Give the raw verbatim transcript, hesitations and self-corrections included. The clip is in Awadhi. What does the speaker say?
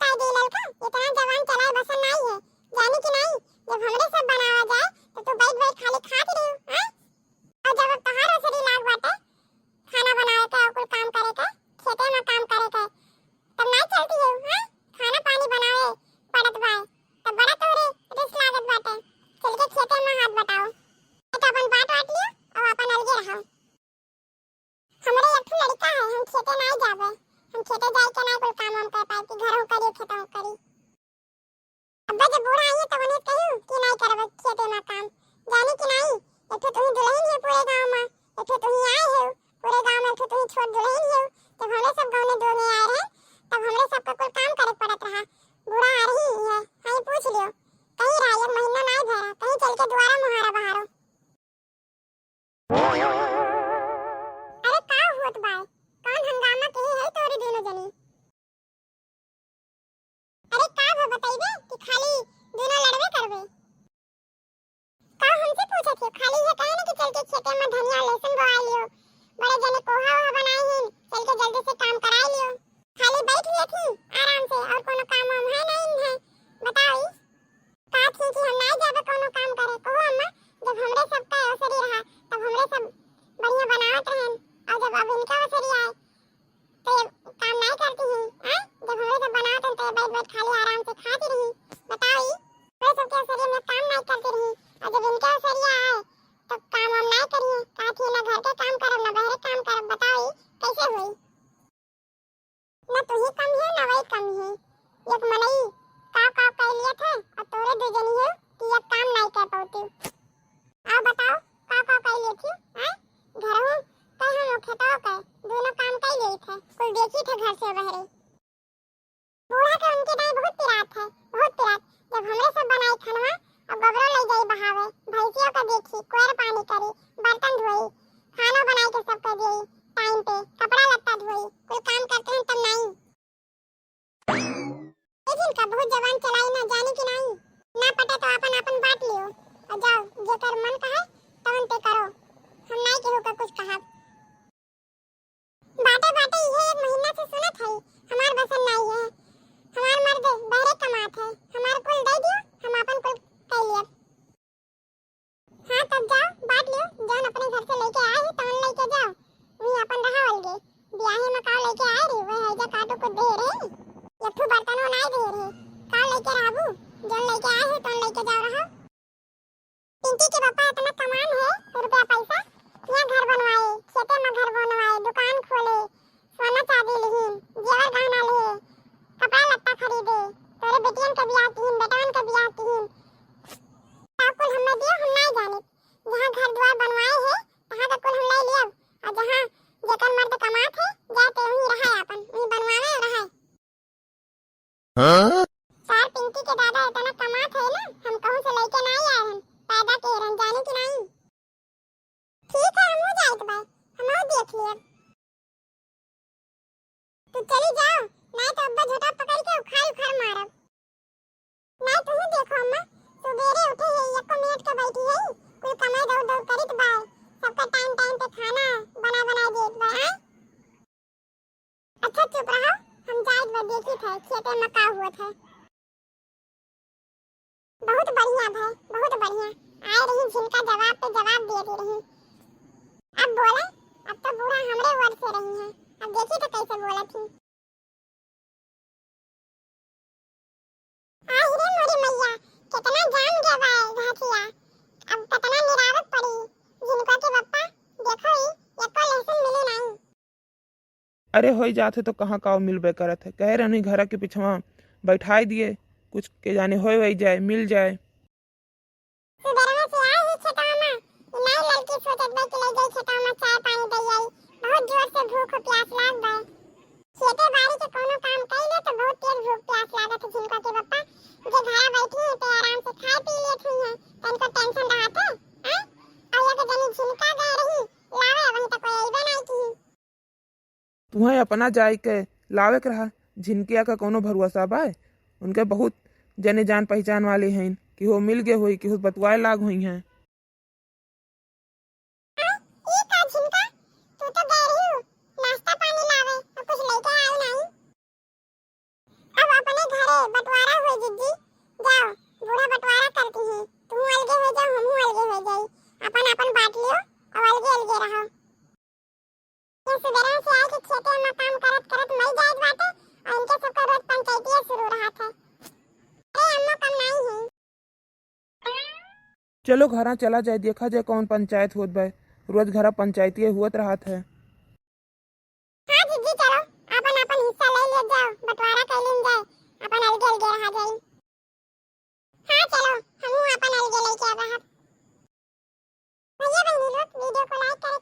ताई दे ललका, इतना जबान चलाए बसन नाई है, जानी कि नाई? जब हमरे सब बनावा जाए, तो तू बैठ बैठ खाली खात रही, हाँ? और जब अब तोहार ओसरी लाग बाटे, खाना बनावे के, और कुल काम करे के, खेते में काम करे के, तब नाई चलती है, हाँ? खाना पानी बनावे पड़त बाय, तब बड़ा तोहरे रिस लागत बाटे, चल के खेते में हाथ बटाओ। तो अपन बांट बांट लियो और अपन अलगे रहो। हमरे एक ठो लड़का है, हम खेते नाई जाबे, हम खेते जाए के नाई कुल काम हम कर पाए कि घर हो करी, खेत हो करी। अब्बा जब बूढ़ा आई है, तब उन्हें कहू कि नाई करबे खेते में काम, जानी कि नाई? एक ठो तुही दुल्हन है पूरे गांव में, एक ठो तुही आए हो पूरे गांव में, एक ठो तुही छोट दुल्हन हो। जब हमरे सब गांव में दो में आए रहे, तब हमरे सबका कुल काम करे पड़त रहा। बूढ़ा आ रही है, हाँ, पूछ लियो, कहीं रहा, एक महीना नाई भरा, कहीं चल के दुआरा मुहारा बहारो। अरे का होत बाय? कौन हंगामा के है तोरी दोनों जनी? अरे का हो बतइबे कि खाली दोनों लड़बे करबे? का हमसे पूछत हो? खाली ये कहे ना कि चल के खेते में धनिया लहसुन बोआ लियो, बड़े जने कोहा ओहा बनाई हिन, चल के जल्दी से काम कराई लियो। खाली बैठ गए थी आराम से, और कोनो काम वाम है नहीं है, बताओ ई। का थी कि हम नाई जाबे कोनो काम करे, कहो अम्मा, जब हमरे सबका ओसरी रहा, तब हमरे सब बढ़िया बनावत रहन, और जब अब इनका ओसरी आए, तो ये काम नाई करती ही, हैं? जब हमरे सब बनावत रहन, तो ये बैठ बैठ खाली आराम से खाती रही, बताओ ई। हमरे सबके ओसरी में काम नाई करती रही, और जब इनका ओसरी आए, तो काम वाम नाई करिए, का थी ना घर के काम करब, ना बहरे काम करब, बताओ ई, कैसे हुई? न तू ही कम है, न वही कम है। एक मनई काव काव कर लिया था, और तोरे दो जनी हो कि एक काम नाई कर पाती। आओ बताओ, काव काव कर लिए थी, हैं? घर हूँ कह हम खेतों के दोनों काम कर लिए थे, कुल देखी थे घर से बहरे। बूढ़ा के उनके दाई बहुत पिरात है, बहुत पिरात। जब हमरे सब बनाई खनवा, अब गोबरो ले जाई बहावे, भैंसियों का देखी, कोयर पानी करी, बर्तन धोई, खाना बनाई के सबके देई टाइम पे, कपड़ा लत्ता धोई, कुल काम करते हैं तब नाई। लेकिन का बहुत जबान चलाई ना, जानी कि नाई? ना पटे तो अपन अपन बांट लियो, और जाओ, जेकर मन कहे तवन ते करो, हम नाई केहू का कुछ कहब। बाटे बाटे इहे एक महीना से सुनत हई, हमार बसन नाई है, हमार मर्द बहरे कमात है, हमार कुल दे दियो, हम अपन कुल कर लियब। हाँ, तब जाओ, बांट लियो, जौन अपने घर से लेके आए हो, तवन लेके जाओ। वहीं अपन रहा अलगे। बियाहे में का लेके आए रही, वह हैजा काटो को दे रही। एक ठो बर्तनो नाई दे रही। का लेके रहबू? जौन लेके आए हो, तवन लेके जाओ, रहो। पिंकी के पापा इतना कमान है, रुपया पैसा, यहाँ घर बनवाए, खेते में घर बनवाए, दुकान खोले, सोना चांदी लिहिन, जेवर गहना लिए, कपड़ा लत्ता खरीदे, तोरे बेटियन के बियाह किहिन, बेटवन के बियाह किहिन। सब कुल हमें दियो, हम नाई जाने। जहाँ घर द्वार बनवाए है, तहाँ का कुल हम ले लियब, और जहाँ जेकर मर्द कमात है, जाए ते वहीं रहे अपन, वहीं बनवावे और रहे। हाँ? सार पिंकी के दादा इतना कमात है ना, हम कहूँ से लेके नाई आए हन, पैदा के रहन, जाने कि नाई? ठीक है, हमहू जाइत बा, हमहू देख लेब। तू चली जाओ, नाई तो अब्बा झोटा पकड़ के उखाड़ उखाड़ मारब। नाई तू ही देखो अम्मा, सुबेरे उठे है, एको मिनट के बैठी है, कुल कमाई दौड़ दौड़ करित बा, सबका टाइम टाइम पे खाना बना बना देत बा, हाँ? अच्छा चुप रहो, हम जाइत बा देखी थे खेते में का हुआ थे। बहुत बढ़िया भाई, बहुत बढ़िया। आए रही झिनका जवाब पे जवाब दे दे रही। अब बोले, अब तो बूढ़ा हमरे वर्ड से रही है, अब देखी तो कैसे बोलत ही। आहि रे मोरी मैया, कितना जाम गया बा घासिया, अब कितना निरावत पड़ी। झिनका के पप्पा, देखो ई, एको लहसुन मिले नहीं। अरे, होई जात है तो कहाँ काव मिलबे करत है। कहे रहनी घरा के पिछवा बैठाई दिए, कुछ के जाने होए वही जाए, मिल जाए। सुबेरवा से आई ही खेतवा में, ई नाई ललकी सोचत बा कि ले जाई खेतवा में चाय पानी दे आई। बहुत जोर से भूख और प्यास लाग बा। खेते बाड़ी के कोनो काम कई ले तो बहुत तेज भूख प्यास लागत है झिनका के पप्पा। जे घरा बैठी है ते आराम से खाए पी लेत हुई है, तनको टेंशन रहत है, हैं? और ये तो जनी झिनका गए रही, लावे वहीं तक कोई अइबे नाई की। तुहें अपना जाए के लावे के रहा, झिनकिया का कोनो भरोसा बाय? उनके बहुत जने जान पहचान वाले हैं, केहू मिल गए होई, केहू बतुआए लाग होई हैं। ई का झिनका, तू तो गए रही नाश्ता पानी लावे, और कुछ लेके आई नहीं। अब अपने चलो घरा चला जाए, देखा जाए कौन पंचायत होत बा। रोज घरा पंचायतिये हुअत रहत है। हाँ जीजी, चलो, आपन आपन हिस्सा ले लिया जाओ, बंटवारा कर लीन जाए, अपन अलगे अलगे रहा जाई। हाँ चलो, हमहू आपन अलगे लेके अब रहब। भैया बहनी लोग, वीडियो को लाइक करे